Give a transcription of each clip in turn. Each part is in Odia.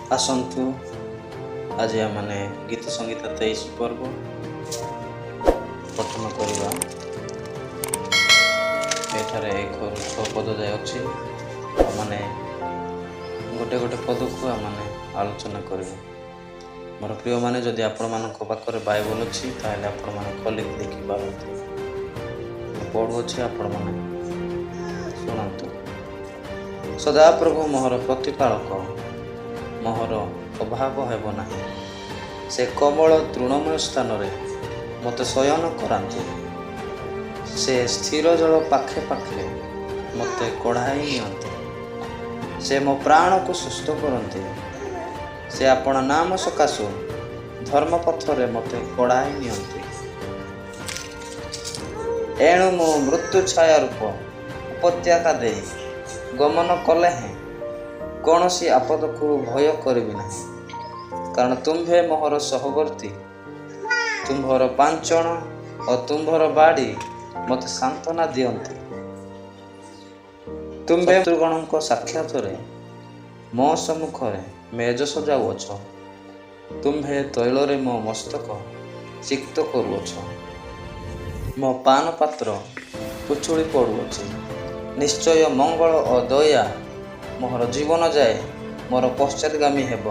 ଆସନ୍ତୁ, ଆଜି ଆମମାନେ ଗୀତ ସଂହିତା 23 ପର୍ବ ପଠନ କରିବା। ଏଠାରେ 1ରୁ 6 ପଦ ଯାଏ ଅଛି। ଆମମାନେ ଗୋଟେ ଗୋଟେ ପଦକୁ ଆମମାନେ ଆଲୋଚନା କରିବା। ମୋର ପ୍ରିୟମାନେ, ଯଦି ଆପଣମାନଙ୍କ ପାଖରେ ବାଇବଲ ଅଛି, ତାହେଲେ ଆପଣମାନେ ଖୋଲିକି ଦେଖିପାରନ୍ତି। ମୁଁ ପଢ଼ୁଅଛି, ଆପଣମାନେ ଶୁଣନ୍ତୁ। ସଦାପ୍ରଭୁ ମୋହର ପ୍ରତିପାଳକ, ମୋହର ଅଭାବ ହେବ ନାହିଁ। ସେ କୋମଳ ତୃଣମୟ ସ୍ଥାନରେ ମୋତେ ଶୟନ କରାନ୍ତି। ସେ ସ୍ଥିର ଜଳ ପାଖେ ପାଖେ ମୋତେ କଢ଼ାଇ ନିଅନ୍ତି। ସେ ମୋ ପ୍ରାଣକୁ ସୁସ୍ଥ କରନ୍ତି। ସେ ଆପଣା ନାମ ସକାଶୁ ଧର୍ମପଥରେ ମୋତେ କଢ଼ାଇ ନିଅନ୍ତି। ଏଣୁ ମୁଁ ମୃତ୍ୟୁ ଛାୟା ରୂପ ଉପତ୍ୟକା ଦେଇ ଗମନ କଲେ ହେଁ କୌଣସି ଆପଦକୁ ଭୟ କରିବି ନାହିଁ, କାରଣ ତୁମ୍ଭେ ମୋହର ସହବର୍ତ୍ତୀ। ତୁମ୍ଭର ପାଞ୍ଚଣ ଓ ତୁମ୍ଭର ବାଡ଼ି ମୋତେ ସାନ୍ତ୍ୱନା ଦିଅନ୍ତି। ତୁମ୍ଭେ ଶତ୍ରୁଗଣଙ୍କ ସାକ୍ଷାତରେ ମୋ ସମ୍ମୁଖରେ ମେଜ ସଜାଉଅଛ। ତୁମ୍ଭେ ତୈଳରେ ମୋ ମସ୍ତକ ସିକ୍ତ କରୁଅଛ। ମୋ ପାନ ପାତ୍ର ଉଛୁଳି ପଡ଼ୁଅଛି। ନିଶ୍ଚୟ ମଙ୍ଗଳ ଓ ଦୟା ମୋହର ଜୀବନ ଯାଏ ମୋର ପଶ୍ଚାତଗାମୀ ହେବ।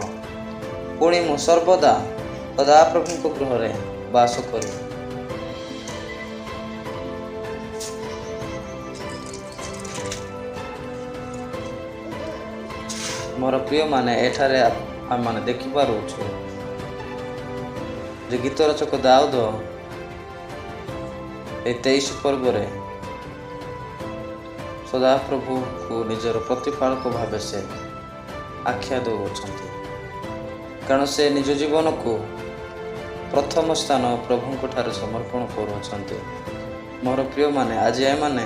ପୁଣି ମୁଁ ସର୍ବଦା ସଦାପ୍ରଭୁଙ୍କ ଗୃହରେ ବାସ କରିବି। ମୋର ପ୍ରିୟମାନେ, ଏଠାରେ ଆମମାନେ ଦେଖିପାରୁଛୁ ଯେ ଗୀତ ରଚକ ଦାଉଦ এই 23 ପର୍ବରେ ସଦାପ୍ରଭୁଙ୍କୁ ନିଜର ପ୍ରତିପାଳକ ଭାବେ ସେ ଆଖ୍ୟା ଦେଉଅଛନ୍ତି, କାରଣ ସେ ନିଜ ଜୀବନକୁ ପ୍ରଥମ ସ୍ଥାନ ପ୍ରଭୁଙ୍କ ଠାରେ ସମର୍ପଣ କରୁଅଛନ୍ତି। ମୋର ପ୍ରିୟମାନେ, ଆଜି ଏମାନେ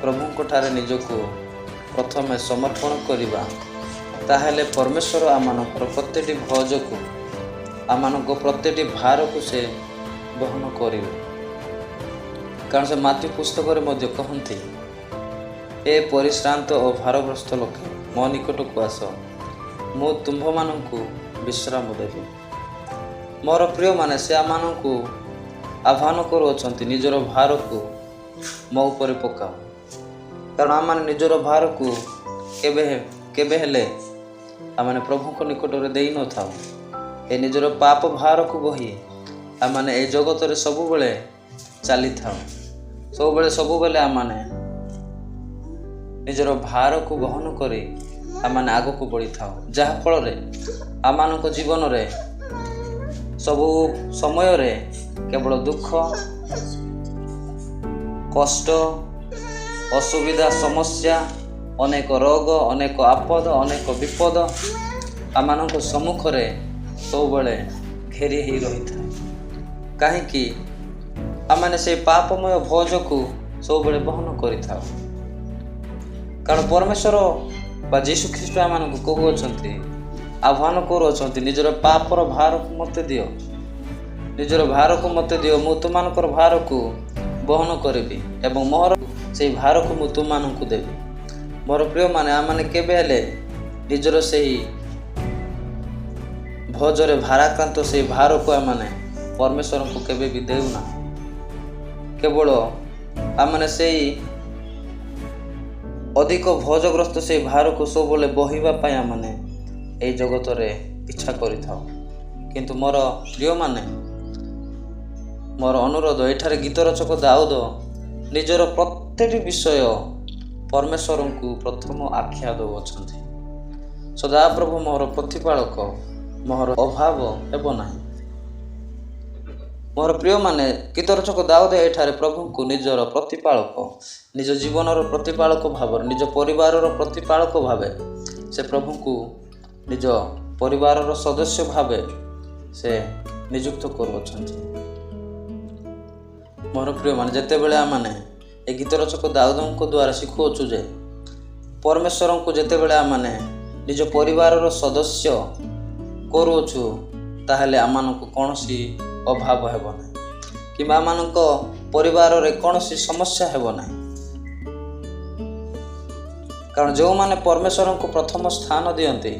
ପ୍ରଭୁଙ୍କ ଠାରେ ନିଜକୁ ପ୍ରଥମେ ସମର୍ପଣ କରିବା, ତାହେଲେ ପରମେଶ୍ୱର ଆମମାନଙ୍କର ପ୍ରତ୍ୟେକଟି ଭୋଜକୁ, ଆମମାନଙ୍କ ପ୍ରତ୍ୟେକଟି ଭାରକୁ ସେ ବହନ କରିବେ। କାରଣ ସେ ମାଥ୍ୟୁ ପୁସ୍ତକରେ ମଧ୍ୟ କହନ୍ତି, "ଏ ପରିଶ୍ରାନ୍ତ ଓ ଭାରଗ୍ରସ୍ତ ଲୋକେ, ମୋ ନିକଟକୁ ଆସ, ମୁଁ ତୁମ୍ଭମାନଙ୍କୁ ବିଶ୍ରାମ ଦେବି।" ମୋର ପ୍ରିୟମାନେ, ସେ ଆମମାନଙ୍କୁ ଆହ୍ୱାନ କରୁଅଛନ୍ତି, ନିଜର ଭାରକୁ ମୋ ଉପରେ ପକାଅ। କାରଣ ଆମମାନେ ନିଜର ଭାରକୁ କେବେ କେବେ ହେଲେ ଆମମାନେ ପ୍ରଭୁଙ୍କ ନିକଟରେ ଦେଇନଥାଉ। ଏ ନିଜର ପାପ ଭାରକୁ ବହି ଆମମାନେ ଏ ଜଗତରେ ସବୁବେଳେ ଚାଲିଥାଉ। ସବୁବେଳେ ସବୁବେଳେ ଆମମାନେ ନିଜର ଭାରକୁ ବହନ କରି ଆମମାନେ ଆଗକୁ ବଢ଼ିଥାଉ, ଯାହାଫଳରେ ଆମମାନଙ୍କ ଜୀବନରେ ସବୁ ସମୟରେ କେବଳ ଦୁଃଖ, କଷ୍ଟ, ଅସୁବିଧା, ସମସ୍ୟା, ଅନେକ ରୋଗ, ଅନେକ ଆପଦ, ଅନେକ ବିପଦ ଆମମାନଙ୍କ ସମ୍ମୁଖରେ ସବୁବେଳେ ଘେରି ହେଇ ରହିଥାଏ। କାହିଁକି? ଆମମାନେ ସେଇ ପାପମୟ ଭୋଜକୁ ସବୁବେଳେ ବହନ କରିଥାଉ। କାରଣ ପରମେଶ୍ୱର ବା ଯୀଶୁ ଖ୍ରୀଷ୍ଟ ଆମମାନଙ୍କୁ କହୁଅଛନ୍ତି, ଆହ୍ୱାନ କରୁଅଛନ୍ତି, ନିଜର ପାପର ଭାରକୁ ମୋତେ ଦିଅ, ନିଜର ଭାରକୁ ମୋତେ ଦିଅ, ମୁଁ ତୁମମାନଙ୍କର ଭାରକୁ ବହନ କରିବି ଏବଂ ମୋର ସେଇ ଭାରକୁ ମୁଁ ତୁମମାନଙ୍କୁ ଦେବି। ମୋର ପ୍ରିୟମାନେ, ଆମମାନେ କେବେ ହେଲେ ନିଜର ସେହି ଭୋଜରେ ଭାରାକ୍ରାନ୍ତ ସେଇ ଭାରକୁ ଆମମାନେ ପରମେଶ୍ୱରଙ୍କୁ କେବେ ବି ଦେଉନା। କେବଳ ଆମମାନେ ସେଇ ଅଧିକ ଭୋଜଗ୍ରସ୍ତ ସେଇ ଭାରକୁ ସବୁବେଳେ ବହିବା ପାଇଁ ଆମମାନେ ଏଇ ଜଗତରେ ଇଚ୍ଛା କରିଥାଉ। କିନ୍ତୁ ମୋର ପ୍ରିୟମାନେ, ମୋର ଅନୁରୋଧ, ଏଠାରେ ଗୀତ ରଚକ ଦାଉଦ ନିଜର ପ୍ରତ୍ୟେକଟି ବିଷୟ ପରମେଶ୍ୱରଙ୍କୁ ପ୍ରଥମ ଆଖ୍ୟା ଦେଉଅଛନ୍ତି। ସଦାପ୍ରଭୁ ମୋର ପ୍ରତିପାଳକ, ମୋହର ଅଭାବ ହେବ ନାହିଁ। ମୋର ପ୍ରିୟମାନେ, ଗୀତ ରଚକ ଦାଉଦ ଏଠାରେ ପ୍ରଭୁଙ୍କୁ ନିଜର ପ୍ରତିପାଳକ, ନିଜ ଜୀବନର ପ୍ରତିପାଳକ ଭାବରେ, ନିଜ ପରିବାରର ପ୍ରତିପାଳକ ଭାବେ ସେ ପ୍ରଭୁଙ୍କୁ ନିଜ ପରିବାରର ସଦସ୍ୟ ଭାବେ ସେ ନିଯୁକ୍ତ କରୁଅଛନ୍ତି। ମୋର ପ୍ରିୟମାନେ, ଯେତେବେଳେ ଆମମାନେ ଏ ଗୀତ ରଚକ ଦାଉଦଙ୍କ ଦ୍ୱାରା ଶିଖୁଅଛୁ ଯେ ପରମେଶ୍ୱରଙ୍କୁ ଯେତେବେଳେ ଆମମାନେ ନିଜ ପରିବାରର ସଦସ୍ୟ କରୁଅଛୁ, ତାହେଲେ ଆମମାନଙ୍କୁ କୌଣସି ଅଭାବ ହେବ ନାହିଁ କିମ୍ବା ଆମମାନଙ୍କ ପରିବାରରେ କୌଣସି ସମସ୍ୟା ହେବ ନାହିଁ। କାରଣ ଯେଉଁମାନେ ପରମେଶ୍ୱରଙ୍କୁ ପ୍ରଥମ ସ୍ଥାନ ଦିଅନ୍ତି,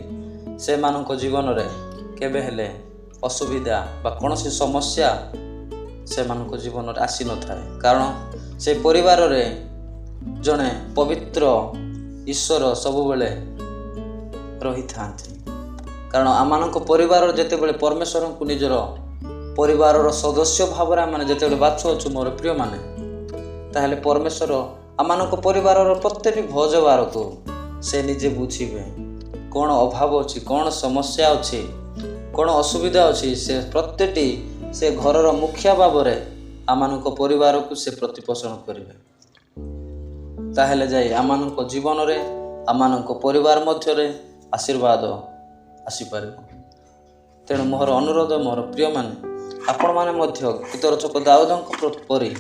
ସେମାନଙ୍କ ଜୀବନରେ କେବେ ହେଲେ ଅସୁବିଧା ବା କୌଣସି ସମସ୍ୟା ସେମାନଙ୍କ ଜୀବନରେ ଆସିନଥାଏ, କାରଣ ସେ ପରିବାରରେ ଜଣେ ପବିତ୍ର ଈଶ୍ୱର ସବୁବେଳେ ରହିଥାନ୍ତି। କାରଣ ଆମମାନଙ୍କ ପରିବାରର ଯେତେବେଳେ ପରମେଶ୍ୱରଙ୍କୁ ନିଜର ପରିବାରର ସଦସ୍ୟ ଭାବରେ ଆମେ ଯେତେବେଳେ ବାଛୁଅଛୁ ମୋର ପ୍ରିୟମାନେ, ତାହେଲେ ପରମେଶ୍ୱର ଆମମାନଙ୍କ ପରିବାରର ପ୍ରତ୍ୟେକ ଭୋଜବାରକୁ ସେ ନିଜେ ବୁଝିବେ। କ'ଣ ଅଭାବ ଅଛି, କ'ଣ ସମସ୍ୟା ଅଛି, କ'ଣ ଅସୁବିଧା ଅଛି, ସେ ପ୍ରତ୍ୟେକଟି ସେ ଘରର ମୁଖିଆ ଭାବରେ ଆମମାନଙ୍କ ପରିବାରକୁ ସେ ପ୍ରତିପୋଷଣ କରିବେ। ତାହେଲେ ଯାଇ ଆମମାନଙ୍କ ଜୀବନରେ, ଆମମାନଙ୍କ ପରିବାର ମଧ୍ୟରେ ଆଶୀର୍ବାଦ ଆସିପାରିବ। ତେଣୁ ମୋର ଅନୁରୋଧ, ମୋର ପ୍ରିୟମାନେ, ଆପଣମାନେ ମଧ୍ୟ ଗୀତରଚକ ଦାଉଦଙ୍କ ପରି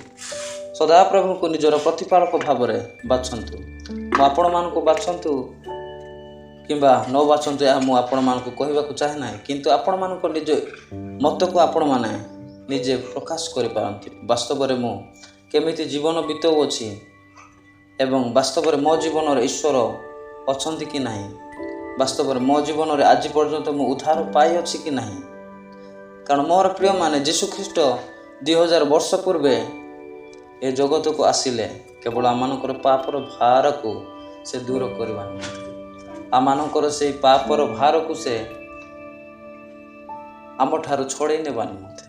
ସଦାପ୍ରଭୁଙ୍କୁ ନିଜର ପ୍ରତିପାଳକ ଭାବରେ ବାଛନ୍ତୁ। ମୁଁ ଆପଣମାନଙ୍କୁ ବାଛନ୍ତୁ କିମ୍ବା ନ ବାଛନ୍ତୁ, ଏହା ମୁଁ ଆପଣମାନଙ୍କୁ କହିବାକୁ ଚାହେଁ ନାହିଁ, କିନ୍ତୁ ଆପଣମାନଙ୍କ ନିଜ ମତକୁ ଆପଣମାନେ ନିଜେ ପ୍ରକାଶ କରିପାରନ୍ତି। ବାସ୍ତବରେ ମୁଁ କେମିତି ଜୀବନ ବିତାଉଅଛି ଏବଂ ବାସ୍ତବରେ ମୋ ଜୀବନରେ ଈଶ୍ୱର ଅଛନ୍ତି କି ନାହିଁ, ବାସ୍ତବରେ ମୋ ଜୀବନରେ ଆଜି ପର୍ଯ୍ୟନ୍ତ ମୁଁ ଉଦ୍ଧାର ପାଇଅଛି କି ନାହିଁ। କାରଣ ମୋର ପ୍ରିୟମାନେ, ଯୀଶୁଖ୍ରୀଷ୍ଟ 2000 ବର୍ଷ ପୂର୍ବେ ଏ ଜଗତକୁ ଆସିଲେ କେବଳ ଆମମାନଙ୍କର ପାପର ଭାରକୁ ସେ ଦୂର କରିବା ନିମନ୍ତେ। ଆମମାନଙ୍କର ସେଇ ପାପର ଭାରକୁ ସେ ଆମଠାରୁ ଛଡ଼େଇ ନେବା ନିମନ୍ତେ।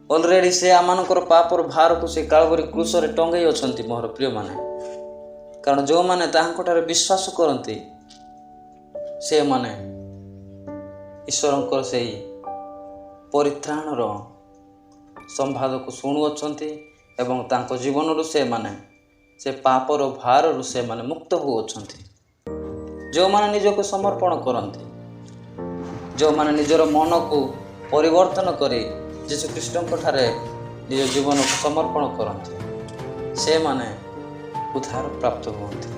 ଅଲରେଡ଼ି ସେ ଆମମାନଙ୍କର ପାପର ଭାରକୁ ସେ କାଳବରୀ କ୍ରୁଶରେ ଟଙ୍ଗେଇ ଅଛନ୍ତି ମୋର ପ୍ରିୟମାନେ। କାରଣ ଯେଉଁମାନେ ତାହାଙ୍କଠାରେ ବିଶ୍ୱାସ କରନ୍ତି, ସେମାନେ ଈଶ୍ୱରଙ୍କର ସେଇ ପରିତ୍ରାଣର ସମ୍ବାଦକୁ ଶୁଣୁଅଛନ୍ତି ଏବଂ ତାଙ୍କ ଜୀବନରୁ ସେମାନେ ସେ ପାପର ଭାରରୁ ସେମାନେ ମୁକ୍ତ ହେଉଅଛନ୍ତି। ଯେଉଁମାନେ ନିଜକୁ ସମର୍ପଣ କରନ୍ତି, ଯେଉଁମାନେ ନିଜର ମନକୁ ପରିବର୍ତ୍ତନ କରି ଯୀଶୁଖ୍ରୀଷ୍ଟଙ୍କ ଠାରେ ନିଜ ଜୀବନକୁ ସମର୍ପଣ କରନ୍ତି, ସେମାନେ ଉଦ୍ଧାର ପ୍ରାପ୍ତ ହୁଅନ୍ତି।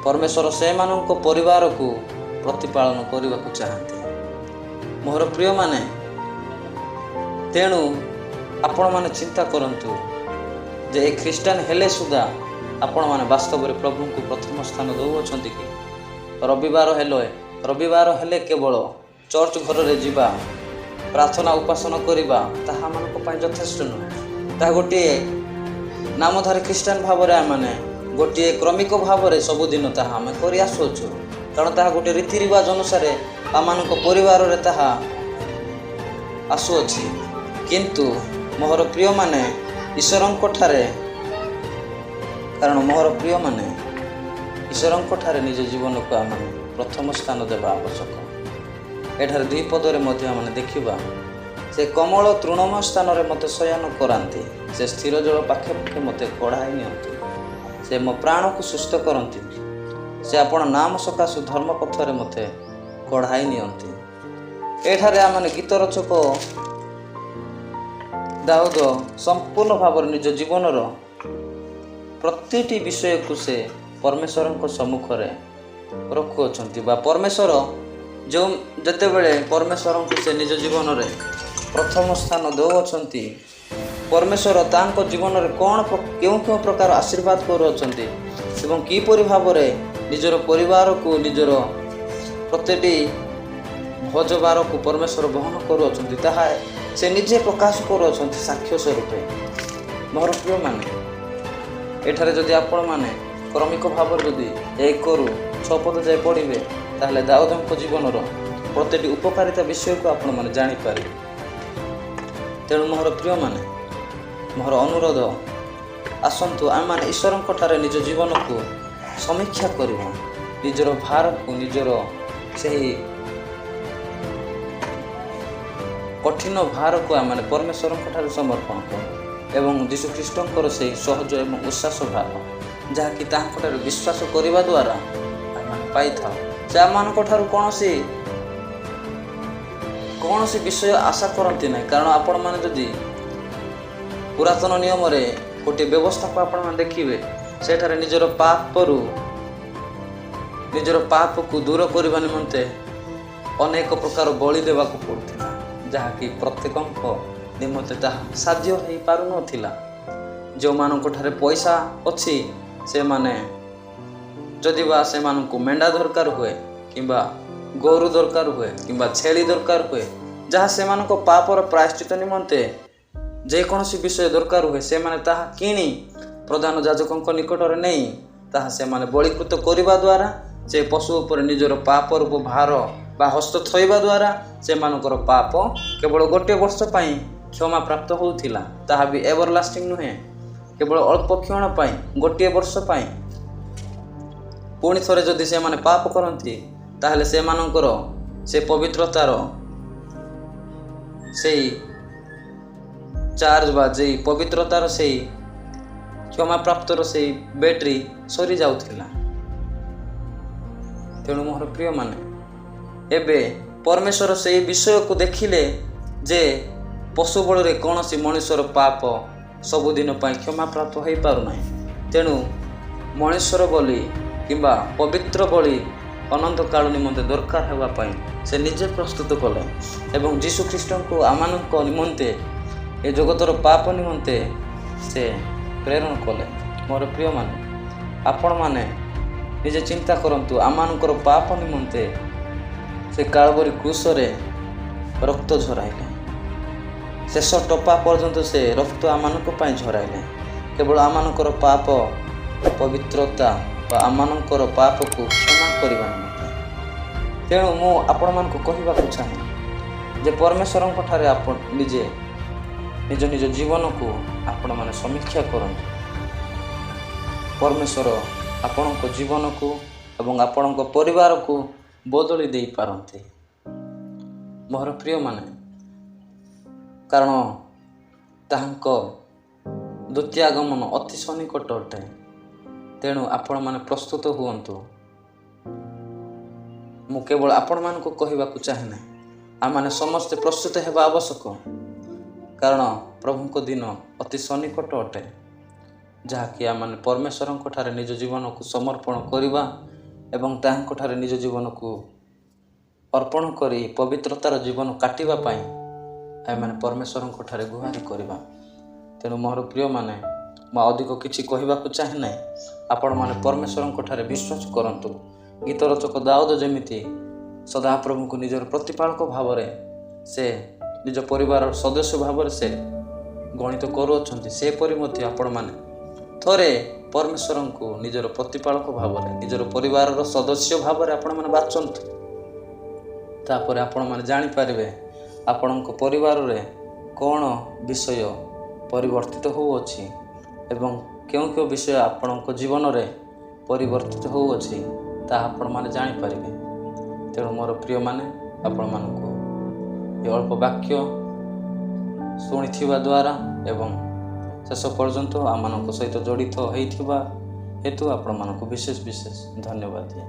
ପରମେଶ୍ୱର ସେମାନଙ୍କ ପରିବାରକୁ ପ୍ରତିପାଳନ କରିବାକୁ ଚାହାନ୍ତି ମୋର ପ୍ରିୟମାନେ। ତେଣୁ ଆପଣମାନେ ଚିନ୍ତା କରନ୍ତୁ ଯେ ଏ ଖ୍ରୀଷ୍ଟାନ ହେଲେ ସୁଦ୍ଧା ଆପଣମାନେ ବାସ୍ତବରେ ପ୍ରଭୁଙ୍କୁ ପ୍ରଥମ ସ୍ଥାନ ଦେଉଅଛନ୍ତି କି? ରବିବାର ହେଲେ କେବଳ ଚର୍ଚ୍ଚ ଘରରେ ଯିବା, ପ୍ରାର୍ଥନା ଉପାସନା କରିବା ତାହା ଆମମାନଙ୍କ ପାଇଁ ଯଥେଷ୍ଟ ନୁହେଁ। ତାହା ଗୋଟିଏ ନାମଧାରୀ ଖ୍ରୀଷ୍ଟାନ ଭାବରେ ଆମେମାନେ ଗୋଟିଏ କ୍ରମିକ ଭାବରେ ସବୁଦିନ ତାହା ଆମେ କରି ଆସୁଅଛୁ, କାରଣ ତାହା ଗୋଟିଏ ରୀତିରିବାଜ ଅନୁସାରେ ଆମମାନଙ୍କ ପରିବାରରେ ତାହା ଆସୁଅଛି। କିନ୍ତୁ ମୋହର ପ୍ରିୟମାନେ ଈଶ୍ୱରଙ୍କ ଠାରେ, କାରଣ ମୋହର ପ୍ରିୟମାନେ ଈଶ୍ୱରଙ୍କ ଠାରେ ନିଜ ଜୀବନକୁ ଆମେ ପ୍ରଥମ ସ୍ଥାନ ଦେବା ଆବଶ୍ୟକ। ଏଠାରେ 2 ପଦରେ ମଧ୍ୟ ଆମେ ଦେଖିବା, ସେ କୋମଳ ତୃଣମୟ ସ୍ଥାନରେ ମୋତେ ଶୟନ କରାନ୍ତି, ସେ ସ୍ଥିର ଜଳ ପାଖେ ପାଖେ ମୋତେ କଢ଼ାଇ ନିଅନ୍ତି, ସେ ମୋ ପ୍ରାଣକୁ ସୁସ୍ଥ କରନ୍ତି, ସେ ଆପଣ ନାମ ସକାଶୁ ଧର୍ମ ପଥରେ ମୋତେ କଢ଼ାଇ ନିଅନ୍ତି। ଏଠାରେ ଆମେ ଗୀତ ରଚକ ଦାଉଦ ସମ୍ପୂର୍ଣ୍ଣ ଭାବରେ ନିଜ ଜୀବନର ପ୍ରତିଟି ବିଷୟକୁ ସେ ପରମେଶ୍ୱରଙ୍କ ସମ୍ମୁଖରେ ରଖୁଅଛନ୍ତି ବା ପରମେଶ୍ୱର ଯେଉଁ ଯେତେବେଳେ ପରମେଶ୍ୱରଙ୍କୁ ସେ ନିଜ ଜୀବନରେ ପ୍ରଥମ ସ୍ଥାନ ଦେଉଅଛନ୍ତି, ପରମେଶ୍ୱର ତାଙ୍କ ଜୀବନରେ କ'ଣ କେଉଁ କେଉଁ ପ୍ରକାର ଆଶୀର୍ବାଦ କରୁଅଛନ୍ତି ଏବଂ କିପରି ଭାବରେ ନିଜର ପରିବାରକୁ, ନିଜର ପ୍ରତିଟି ଭୋଜବାରକୁ ପରମେଶ୍ୱର ବହନ କରୁଅଛନ୍ତି, ତାହା ସେ ନିଜେ ପ୍ରକାଶ କରୁଅଛନ୍ତି ସାକ୍ଷ୍ୟ ସ୍ୱରୂପେ। ମୋର ପ୍ରିୟମାନେ, ଏଠାରେ ଯଦି ଆପଣମାନେ କ୍ରମିକ ଭାବରେ ଯଦି 1ରୁ 6 ପଦ ଯାଏ ପଢ଼ିବେ, ତାହେଲେ ଦାଉଦଙ୍କ ଜୀବନର ପ୍ରତିଟି ଉପକାରିତା ବିଷୟକୁ ଆପଣମାନେ ଜାଣିପାରିବେ। ତେଣୁ ମୋର ପ୍ରିୟମାନେ, ମୋର ଅନୁରୋଧ, ଆସନ୍ତୁ ଆମେମାନେ ଈଶ୍ୱରଙ୍କ ଠାରେ ନିଜ ଜୀବନକୁ ସମୀକ୍ଷା କରିବା, ନିଜର ଭାରକୁ, ନିଜର ସେହି କଠିନ ଭାରକୁ ଆମେମାନେ ପରମେଶ୍ୱରଙ୍କ ଠାରେ ସମର୍ପଣ କରୁ ଏବଂ ଯୀଶୁଖ୍ରୀଷ୍ଟଙ୍କର ସେହି ସହଜ ଏବଂ ଉଶ୍ୱାସ ଭାର, ଯାହାକି ତାହାଙ୍କଠାରୁ ବିଶ୍ୱାସ କରିବା ଦ୍ୱାରା ଆମେମାନେ ପାଇଥାଉ। ସେ ଆମମାନଙ୍କ ଠାରୁ କୌଣସି ବିଷୟ ଆଶା କରନ୍ତି ନାହିଁ। କାରଣ ଆପଣମାନେ ଯଦି ପୁରାତନ ନିୟମରେ ଗୋଟିଏ ବ୍ୟବସ୍ଥାକୁ ଆପଣମାନେ ଦେଖିବେ, ସେଠାରେ ନିଜର ପାପକୁ ଦୂର କରିବା ନିମନ୍ତେ ଅନେକ ପ୍ରକାର ବଳି ଦେବାକୁ ପଡ଼ୁଥିଲା, ଯାହାକି ପ୍ରତ୍ୟେକଙ୍କ ନିମନ୍ତେ ତାହା ସାଧ୍ୟ ହୋଇପାରୁନଥିଲା। ଯେଉଁମାନଙ୍କ ଠାରେ ପଇସା ଅଛି, ସେମାନେ ଯଦି ବା ସେମାନଙ୍କୁ ମେଣ୍ଢା ଦରକାର ହୁଏ, କିମ୍ବା ଗୋରୁ ଦରକାର ହୁଏ କିମ୍ବା ଛେଳି ଦରକାର ହୁଏ, ଯାହା ସେମାନଙ୍କ ପାପର ପ୍ରାୟଶ୍ଚିତ ନିମନ୍ତେ ଯେକୌଣସି ବିଷୟ ଦରକାର ହୁଏ, ସେମାନେ ତାହା କିଣି ପ୍ରଧାନ ଯାଜକଙ୍କ ନିକଟରେ ନେଇ ତାହା ସେମାନେ ବଳୀକୃତ କରିବା ଦ୍ୱାରା, ସେ ପଶୁ ଉପରେ ନିଜର ପାପ ରୂପ ଭାର ବା ହସ୍ତ ଥୋଇବା ଦ୍ୱାରା ସେମାନଙ୍କର ପାପ କେବଳ ଗୋଟିଏ ବର୍ଷ ପାଇଁ କ୍ଷମା ପ୍ରାପ୍ତ ହେଉଥିଲା। ତାହା ବି ଏଭର ଲାଷ୍ଟିଂ ନୁହେଁ, କେବଳ ଅଳ୍ପ କ୍ଷଣ ପାଇଁ, ଗୋଟିଏ ବର୍ଷ ପାଇଁ। ପୁଣି ଥରେ ଯଦି ସେମାନେ ପାପ କରନ୍ତି, ତାହେଲେ ସେମାନଙ୍କର ସେ ପବିତ୍ରତାର ସେଇ ଚାର୍ଜ ବା ଯେଇ ପବିତ୍ରତାର ସେଇ କ୍ଷମାପ୍ରାପ୍ତର ସେଇ ବ୍ୟାଟେରୀ ସରିଯାଉଥିଲା। ତେଣୁ ମୋର ପ୍ରିୟମାନେ, ଏବେ ପରମେଶ୍ୱର ସେଇ ବିଷୟକୁ ଦେଖିଲେ ଯେ ପଶୁ ବଳିରେ କୌଣସି ମଣିଷର ପାପ ସବୁଦିନ ପାଇଁ କ୍ଷମାପ୍ରାପ୍ତ ହୋଇପାରୁନାହିଁ। ତେଣୁ ମଣିଷର ବଳି କିମ୍ବା ପବିତ୍ର ବଳି ଅନନ୍ତ କାଳ ନିମନ୍ତେ ଦରକାର ହେବା ପାଇଁ ସେ ନିଜେ ପ୍ରସ୍ତୁତ କଲେ ଏବଂ ଯୀଶୁ ଖ୍ରୀଷ୍ଟଙ୍କୁ ଆମମାନଙ୍କ ନିମନ୍ତେ, ଏ ଜଗତର ପାପ ନିମନ୍ତେ ସେ ପ୍ରେରଣ କଲେ। ମୋର ପ୍ରିୟମାନେ, ଆପଣମାନେ ନିଜେ ଚିନ୍ତା କରନ୍ତୁ, ଆମମାନଙ୍କର ପାପ ନିମନ୍ତେ ସେ କାଳବରୀ କ୍ରୁଶରେ ରକ୍ତ ଝରାଇଲେ। ଶେଷ ଟୋପା ପର୍ଯ୍ୟନ୍ତ ସେ ରକ୍ତ ଆମମାନଙ୍କ ପାଇଁ ଝରାଇଲେ, କେବଳ ଆମମାନଙ୍କର ପାପ ପବିତ୍ରତା ବା ଆମମାନଙ୍କର ପାପକୁ କ୍ଷମା କରିବା ନିମନ୍ତେ। ତେଣୁ ମୁଁ ଆପଣମାନଙ୍କୁ କହିବାକୁ ଚାହେଁ ଯେ ପରମେଶ୍ୱରଙ୍କ ଠାରେ ଆପଣ ନିଜେ ନିଜ ନିଜ ଜୀବନକୁ ଆପଣମାନେ ସମୀକ୍ଷା କରନ୍ତୁ। ପରମେଶ୍ୱର ଆପଣଙ୍କ ଜୀବନକୁ ଏବଂ ଆପଣଙ୍କ ପରିବାରକୁ ବଦଳି ଦେଇପାରନ୍ତି, ମୋର ପ୍ରିୟମାନେ, କାରଣ ତାହାଙ୍କ ଦ୍ୱିତୀୟ ଆଗମନ ଅତି ସନ୍ନିକଟ ଅଟେ। ତେଣୁ ଆପଣମାନେ ପ୍ରସ୍ତୁତ ହୁଅନ୍ତୁ। ମୁଁ କେବଳ ଆପଣମାନଙ୍କୁ କହିବାକୁ ଚାହେଁ ନାହିଁ, ଆମମାନେ ସମସ୍ତେ ପ୍ରସ୍ତୁତ ହେବା ଆବଶ୍ୟକ, କାରଣ ପ୍ରଭୁଙ୍କ ଦିନ ଅତି ସନ୍ନିକଟ ଅଟେ, ଯାହାକି ଆମମାନେ ପରମେଶ୍ୱରଙ୍କ ଠାରେ ନିଜ ଜୀବନକୁ ସମର୍ପଣ କରିବା ଏବଂ ତାହାଙ୍କ ଠାରେ ନିଜ ଜୀବନକୁ ଅର୍ପଣ କରି ପବିତ୍ରତାର ଜୀବନ କାଟିବା ପାଇଁ ଆମେମାନେ ପରମେଶ୍ୱରଙ୍କ ଠାରେ ଗୁହାରି କରିବା। ତେଣୁ ମୋର ପ୍ରିୟମାନେ, ମୁଁ ଅଧିକ କିଛି କହିବାକୁ ଚାହେଁ ନାହିଁ। ଆପଣମାନେ ପରମେଶ୍ୱରଙ୍କ ଠାରେ ବିଶ୍ୱାସ କରନ୍ତୁ। ଗୀତ ରଚକ ଦାଉଦ ଯେମିତି ସଦାପ୍ରଭୁଙ୍କୁ ନିଜର ପ୍ରତିପାଳକ ଭାବରେ, ସେ ନିଜ ପରିବାରର ସଦସ୍ୟ ଭାବରେ ସେ ଗଣିତ କରୁଅଛନ୍ତି, ସେପରି ମଧ୍ୟ ଆପଣମାନେ ଥରେ ପରମେଶ୍ୱରଙ୍କୁ ନିଜର ପ୍ରତିପାଳକ ଭାବରେ, ନିଜର ପରିବାରର ସଦସ୍ୟ ଭାବରେ ଆପଣମାନେ ବାଛନ୍ତୁ। ତାପରେ ଆପଣମାନେ ଜାଣିପାରିବେ ଆପଣଙ୍କ ପରିବାରରେ କ'ଣ ବିଷୟ ପରିବର୍ତ୍ତିତ ହେଉଅଛି ଏବଂ କେଉଁ କେଉଁ ବିଷୟ ଆପଣଙ୍କ ଜୀବନରେ ପରିବର୍ତ୍ତିତ ହେଉଅଛି, ତାହା ଆପଣମାନେ ଜାଣିପାରିବେ। ତେଣୁ ମୋର ପ୍ରିୟମାନେ, ଆପଣମାନଙ୍କୁ ଏ ଅଳ୍ପ ବାକ୍ୟ ଶୁଣିଥିବା ଦ୍ୱାରା ଏବଂ ଶେଷ ପର୍ଯ୍ୟନ୍ତ ଆମମାନଙ୍କ ସହିତ ଜଡ଼ିତ ହେଇଥିବା ହେତୁ ଆପଣମାନଙ୍କୁ ବିଶେଷ ବିଶେଷ ଧନ୍ୟବାଦ ଦିଏ।